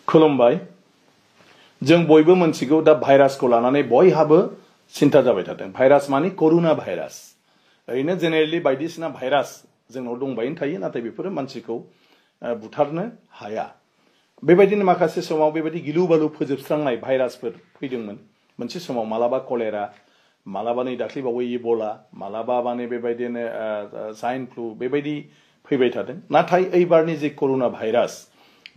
खुलुमबाय जों बयबो मोनथिगौ दा भाइरासखौ लानानै बयहाबो सिन्था जाबाय थादों भाइरास माने करुना भाइरास ओरैनो जेनेरेलि बायदिसिना भाइरास जोंनाव दंबायनो थायो नाथाय बेफोरो मानसिखौ बुथारनो हाया बेबायदिनो माखासे समाव बेबायदि गिलु-बालु फोजोबस्रांनाय भाइरासफोर फैदोंमोन मोनसे समाव मालाबा कलेरा मालाबा नै दाख्लैबावै इबोला मालाबा माने बेबायदिनो स्वाइन फ्लु बेबायदि फैबाय थादों नाथाय एबारनि जे करुना भाइरास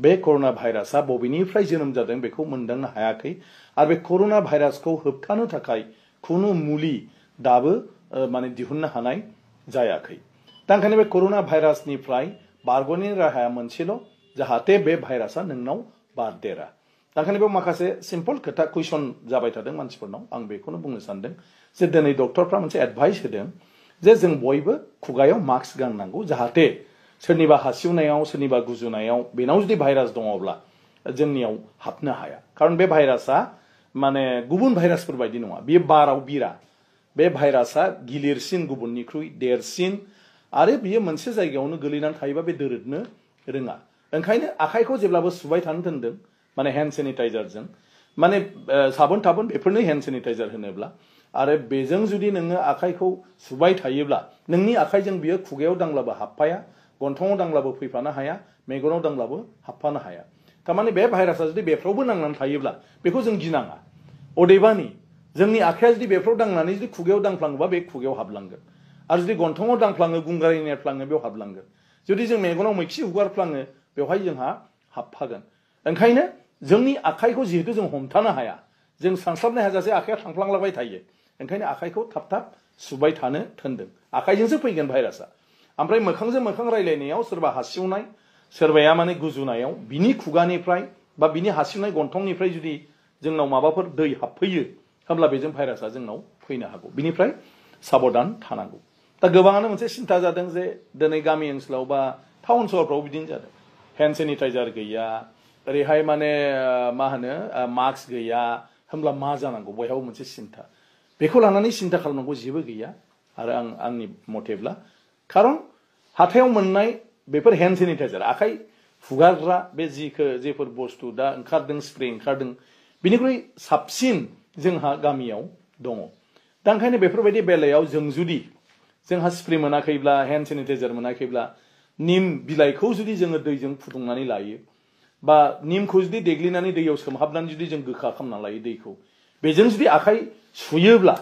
बे करुना भाइरासआ बबेनिफ्राय जोनोम जादों बेखौ मोनदांनो हायाखै आरो बे करुना भाइरासखौ होबथानो थाखाय खुनु मुलि दाबो माने दिहुननो हानाय जायाखै दा ओंखायनो बे करुना भाइरासनिफ्राय बारग'नायनि राहाया मोनसेल' जाहाथे बे भाइरासआ नोंनाव बारदेरा दा ओंखायनो बेयाव माखासे सिम्पल खोथा कुइसन जाबाय थादों मानसिफोरनाव आं बेखौनो बुंनो सानदों जे दिनै डक्टरफ्रा मोनसे एडभाइस होदों जे जों बयबो खुगायाव मास्क गाननांगौ जाहाथे सोरनिबा हासिवनायाव सोरनिबा गुजुनायाव बेनाव जुदि भाइरास दङब्ला जोंनियाव हाबनो हाया खारन बे भाइरासआ माने गुबुन भाइरासफोर बायदि नङा बेयो बाराव बिरा बे भाइरासआ गिलिरसिन गुबुननिख्रुइ देरसिन आरो बियो मोनसे जायगायावनो गोलैनानै थायोबा बे दोरोदनो रोङा ओंखायनो आखाइखौ जेब्लाबो सुबाय थानो दोनदों माने हेन्ड सेनिटाइजारजों माने साबोन थाबोन बेफोरनो हेन्ड सेनिटाइजार होनोब्ला आरो बेजों जुदि नोङो आखाइखौ सुबाय थायोब्ला नोंनि आखाइजों बियो खुगायाव दांब्लाबो हाबफाया गन्थङाव दांब्लाबो फैफानो हाया मेगनाव दांब्लाबो हाबफानो हाया थारमाने बे भाइरासआ जुदि बेफ्रावबो नांनानै थायोब्ला बेखौ जों गिनाङा अदेबानि जोंनि आखाइया जुदि बेफ्राव दांनानै जुदि खुगायाव दांफ्लाङोबा बे खुगायाव हाबलांगोन आरो जुदि गन्थङाव दांफ्लाङो गुंगारै नेरफ्लाङो बेयाव हाबलांगोन जुदि जों मेगनाव मैखि हुगारफ्लाङो बेवहाय जोंहा हाबफागोन ओंखायनो जोंनि आखाइखौ जिहेतु जों हमथानो हाया जों सानस्लाबनो हाजासे आखाइया थांफ्लांलाबाय थायो ओंखायनो आखाइखौ थाब थाब सुबाय थानो थोनदों आखाइजोंसो फैगोन भाइरासआ ओमफ्राय मोखांजों मोखां रायलायनायाव सोरबा हासिवनाय सोरबाया माने गुजुनायाव बिनि खुगानिफ्राय बा बिनि हासिवनाय गन्थंनिफ्राय जुदि जोंनाव माबाफोर दै हाबफैयो होमब्ला बेजों भाइरासआ जोंनाव फैनो हागौ बिनिफ्राय साबधान थानांगौ दा गोबाङानो मोनसे सिन्था जादों जे दिनै गामि ओनसोलाव बा टाउन सहरफ्राव बिदिनो जादों हेन्ड सेनिटाइजार गैया ओरैहाय माने मा होनो मास्क गैया होमब्ला मा जानांगौ बयहाबो मोनसे सिन्था बेखौ लानानै सिन्था खालामनांगौ जेबो गैया आरो आंनि मथेब्ला खारन हाथायाव मोननाय बेफोर हेन्ड सेनिटाइजार आखाइ हुगारग्रा बे जेफोर बुस्थु दा ओंखारदों स्प्रे ओंखारदों बिनिख्रुइ साबसिन जोंहा गामियाव दङ दा ओंखायनो बेफोरबायदि बेलायाव जों जुदि जोंहा स्प्रे मोनाखैब्ला हेन्ड सेनिटाइजार मोनाखैब्ला निम बिलाइखौ जुदि जोङो दैजों फुदुंनानै लायो बा निमखौ जुदि देग्लिनानै दैयाव सोमहाबनानै जुदि जों गोखा खालामना लायो दैखौ बेजों जुदि आखाइ सुयोब्ला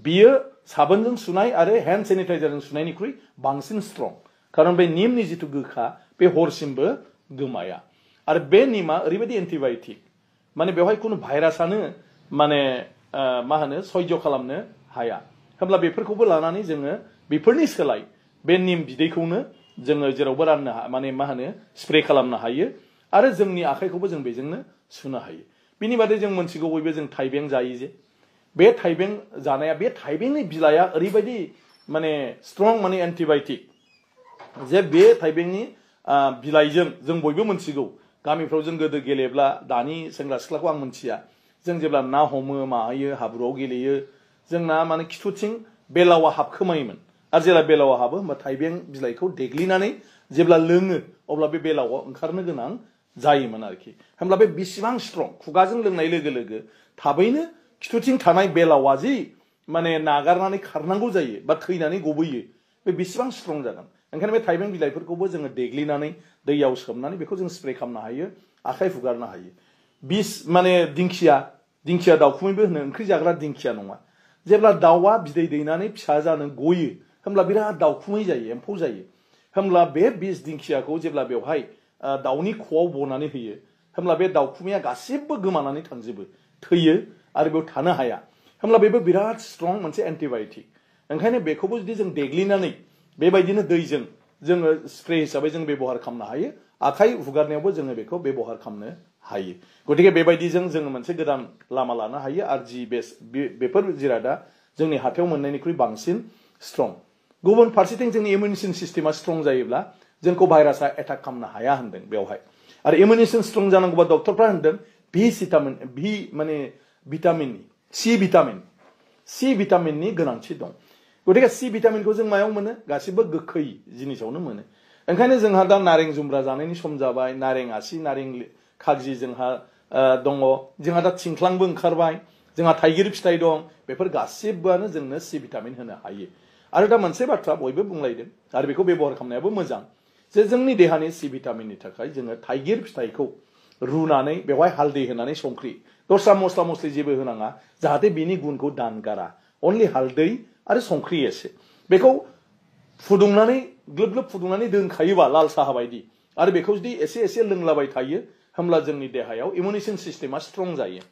बियो साबोनजों सुनाय आरो हेन्ड सेनिटाइजारजों सुनायनिख्रुइ बांसिन स्ट्रं खारन बे निमनि जिथु गोखा बे हरसिमबो गोमाया आरो बे निमा ओरैबायदि एन्टिबायटिक माने बेवहाय खुनु भाइरासआनो माने मा होनो सह्य खालामनो हाया होमब्ला बेफोरखौबो लानानै जोङो बेफोरनि सोलाय बे निम बिदैखौनो जोङो जेरावबो राननो माने मा होनो स्प्रे खालामनो हायो आरो जोंनि आखाइखौबो जों बेजोंनो सुनो हायो बिनि बादै जों मोनथिगौ बयबो जों थाइबें जायो जे बे थाइबें जानाया बे थाइबेंनि बिलाइआ ओरैबायदि माने स्ट्रं माने एन्टिबायटिक जे बे थाइबेंनि बिलाइजों जों बयबो मोनथिगौ गामिफ्राव जों गोदो गेलेब्ला दानि सेंग्रा सिख्लाखौ आं मोनथिया जों जेब्ला ना हमो मायो हाब्रुआव गेलेयो जोंना माने खिथुथिं बेलावा हाबखोमायोमोन आरो जेब्ला बेलावा हाबो होमबा थाइबें बिलाइखौ देग्लिनानै जेब्ला लोङो अब्ला बे बेलावा ओंखारनो गोनां जायोमोन आरोखि होमब्ला बे बेसेबां स्ट्रं खुगाजों लोंनाय लोगो लोगो थाबैनो खिथुथिं थानाय बेलावा जि माने नागारनानै खारनांगौ जायो बा थैनानै गबोयो बे बेसेबां स्ट्रं जागोन ओंखायनो बे थाइबें बिलाइफोरखौबो जोङो देग्लिनानै दैयाव सोमनानै बेखौ जों स्प्रे खालामनो हायो आखाइ हुगारनो हायो माने दिंखिया दाउखुमैबो होनो ओंख्रि जाग्रा दिंखिया नङा जेब्ला दाउआ बिदै दैनानै फिसा जानो गयो होमब्ला बिराद दाउखुमै जायो एम्फौ जायो होमब्ला बे बिस दिंखियाखौ जेब्ला बेवहाय दाउनि ख'आव बनानै होयो होमब्ला बे दाउखुमैया गासिबो गोमानानै थांजोबो थैयो आरो बेयाव थानो हाया होमब्ला बेबो बिराद स्ट्रं मोनसे एन्टिबायटिक ओंखायनो बेखौबो जुदि जों देग्लिनानै बेबायदिनो दैजों जोङो स्प्रे हिसाबै जों व्यबहार खालामनो हायो आखाइ हुगारनायावबो जोङो बेखौ व्यबहार खालामनो हायो गतिके बेबायदिजों जोङो मोनसे गोदान लामा लानो हायो आरो बेफोर जिरादा जोंनि हाथायाव मोननायनिख्रुइ बांसिन स्ट्रं गुबुन फारसेथिं जोंनि इमिउन सिस्टेमा स्ट्रं जायोब्ला जोंखौ भाइरासआ एटाक खालामनो हाया होनदों बेवहाय आरो इमिउन स्ट्रं जानांगौबा डक्टरफ्रा होनदों सि भिटामिननि गोनांथि दं गतिके सि भिटामिनखौ जों मायाव मोनो गासिबो गोखै जिनिसावनो मोनो ओंखायनो जोंहा दा नारें जुम्ब्रा जानायनि सम जाबाय नारें आसि नारें खागजि जोंहा दङ जोंहा दा थिंख्लांबो ओंखारबाय जोंहा थाइगिर फिथाइ दं बेफोर गासिबोआनो जोंनो सि भिटामिन होनो हायो आरो दा मोनसे बाथ्रा बयबो बुंलायदों आरो बेखौ बेबहार खालामनायाबो मोजां जे जोंनि देहानि सि भिटामिननि थाखाय जोङो थाइगिर फिथाइखौ रुनानै बेवहाय हालदै होनानै संख्रि दस्रा मस्ला मस्लि जेबो होनाङा जाहाथे बिनि गुनखौ दानगारा अनलि हालदै आरो संख्रि एसे बेखौ फुदुंनानै ग्लोब ग्लोब फुदुंनानै दोनखायोबा लाल साहा बायदि आरो बेखौ जुदि एसे एसे लोंलाबाय थायो होमब्ला जोंनि देहायाव इमिउनिसन सिस्टेमा स्ट्रं जायो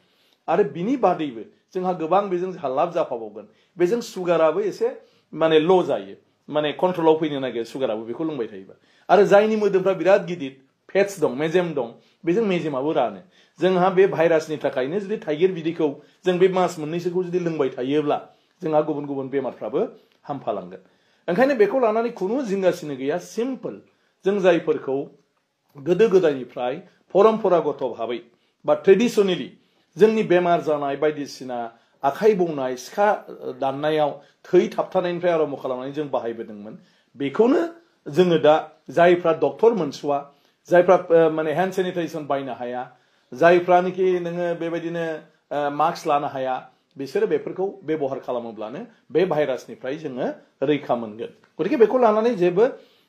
आरो बिनि बादैबो जोंहा गोबां बेजों लाब जाफाबावगोन बेजों सुगाराबो एसे माने ल' जायो माने कन्ट्रलाव फैनो नागिरो सुगाराबो बेखौ लोंबाय थायोबा आरो जायनि मोदोमफ्रा बिराद गिदिर फेट्स दं मेजेम दं बेजों मेजेमाबो रानो जोंहा बे भाइरासनि थाखायनो जुदि थाइगिर बिदैखौ जों बे मास मोननैसोखौ जुदि लोंबाय थायोब्ला जोंहा गुबुन गुबुन बेमारफ्राबो हामफालांगोन ओंखायनो बेखौ लानानै खुनु जिंगासिनो गैया सिम्पल जों जायफोरखौ गोदो गोदायनिफ्राय परम्परागत भाबै बा ट्रेडिशनेलि जोंनि बेमार जानाय बायदिसिना आखाइ बौनाय सिखा दाननायाव थै थाबथानायनिफ्राय आरम्भ खालामनानै जों बाहायबोदोंमोन बेखौनो जोङो दा जायफ्रा डक्टर मोनस'वा जायफ्रा माने हेन्ड सेनिटाइजेसन बायनो हाया जायफ्रानोखि नोङो बेबायदिनो मास्क लानो हाया बिसोरो बेफोरखौ बेबहार खालामोब्लानो बे भाइरासनिफ्राय जोङो रैखा मोनगोन गतिके बेखौ लानानै जेबो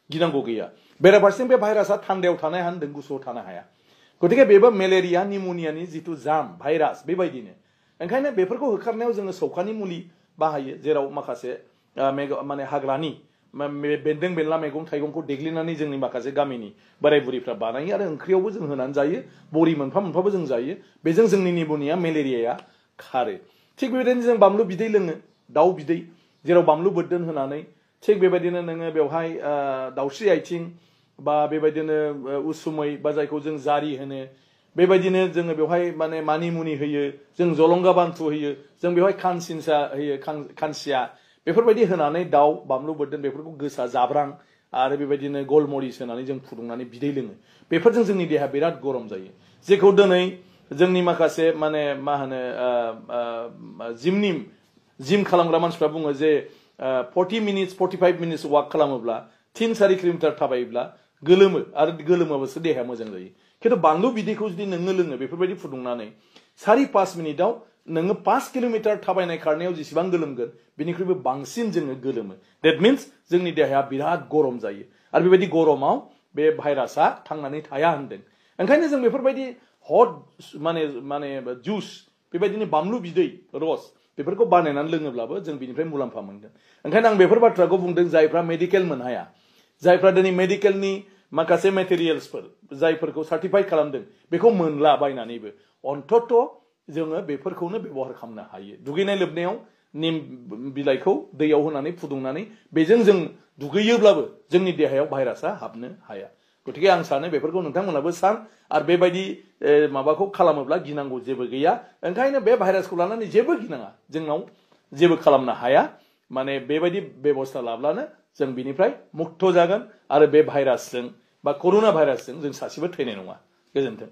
गिनांगौ गैया बेराफारसेथिं बे भाइरासआ थान्दायाव थानो हाया होनदों गुसुआव थानो हाया गतिके बेबो मेलेरिया निम'नियानि जिथु जाम भाइरास बेबायदिनो ओंखायनो बेफोरखौ होखारनायाव जोङो सौखानि मुलि बाहायो जेराव माखासे माने हाग्रानि बेन्दों बेनला मैगं थाइगंखौ देग्लिनानै जोंनि माखासे गामिनि बोराय बुरिफ्रा बानायो आरो ओंख्रियावबो जों होनानै जायो बरि मोनफा मोनफाबो जों जायो बेजों जोंनि निम'निया मेलेरियाया खारो थिग बेबायदिनो जों बानलु बिदै लोङो दाउ बिदै जेराव बानलु बोरदोन होनानै थिग बेबायदिनो नोङो बेवहाय दाउस्रि आथिं बा बेबायदिनो उसुमै बा जायखौ जों जारि होनो बेबायदिनो जोङो बेवहाय माने मानिमुनि होयो जों जलंगा बान्थु होयो जों बेवहाय खानसिनसा होयो खानसिया बेफोरबायदि होनानै दाउ बानलु बोरदोन बेफोरखौ गोसा जाब्रां आरो बेबायदिनो गलमरिस होनानै जों फुदुंनानै बिदै लोङो बेफोरजों जोंनि देहाया बिराद गरम जायो जेखौ दिनै जोंनि माखासे माने मा होनो जिम खालामग्रा मानसिफ्रा बुङो जे 40 मिनिट्स 45 मिनिट्स वाक खालामोब्ला 3-4 किल'मिटार थाबायोब्ला गोलोमो आरो गोलोमाबासो देहाया मोजां जायो खिन्थु बानलु बिदैखौ जुदि नोङो लोङो बेफोरबायदि फुदुंनानै 4-5 मिनिटाव नोङो 5 किल'मिटार थाबायनाय खारनायाव जेसेबां गोलोमगोन बिनिख्रुइबो बांसिन जोङो गोलोमो दैट मिन्स जोंनि देहाया बिराद गरम जायो आरो बेबायदि गरमाव बे भाइरासआ थांनानै थाया होनदों ओंखायनो जों बेफोरबायदि हट माने जुस बेबायदिनो बानलु बिदै रस बेफोरखौ बानायनानै लोङोब्लाबो जों बिनिफ्राय मुलाम्फा मोनगोन ओंखायनो आं बेफोर बाथ्राखौ बुंदों जायफ्रा मेडिकेल मोनहाया जायफ्रा दिनै मेडिकेलनि माखासे मेटेरियेल्सफोर जायफोरखौ सार्टिफाइ खालामदों बेखौ मोनला बायनानैबो अन्तत जोङो बेफोरखौनो बेबहार खालामनो हायो दुगैनाय लोबनायाव निम बिलाइखौ दैयाव होनानै फुदुंनानै बेजों जों दुगैयोब्लाबो जोंनि देहायाव भाइरासआ हाबनो हाया गतिके आं सानो बेफोरखौ नोंथांमोनाबो सान आरो बेबायदि माबाखौ खालामोब्ला गिनांगौ जेबो गैया ओंखायनो बे भाइरासखौ लानानै जेबो गिनाङा जोंनाव जेबो खालामनो हाया माने बेबायदि बेबस्था लाब्लानो जों बिनिफ्राय मुक्त जागोन आरो बे भाइरासजों बा कर'ना भाइरासजों जों सासेबो थैनाय नङा गोजोन्थों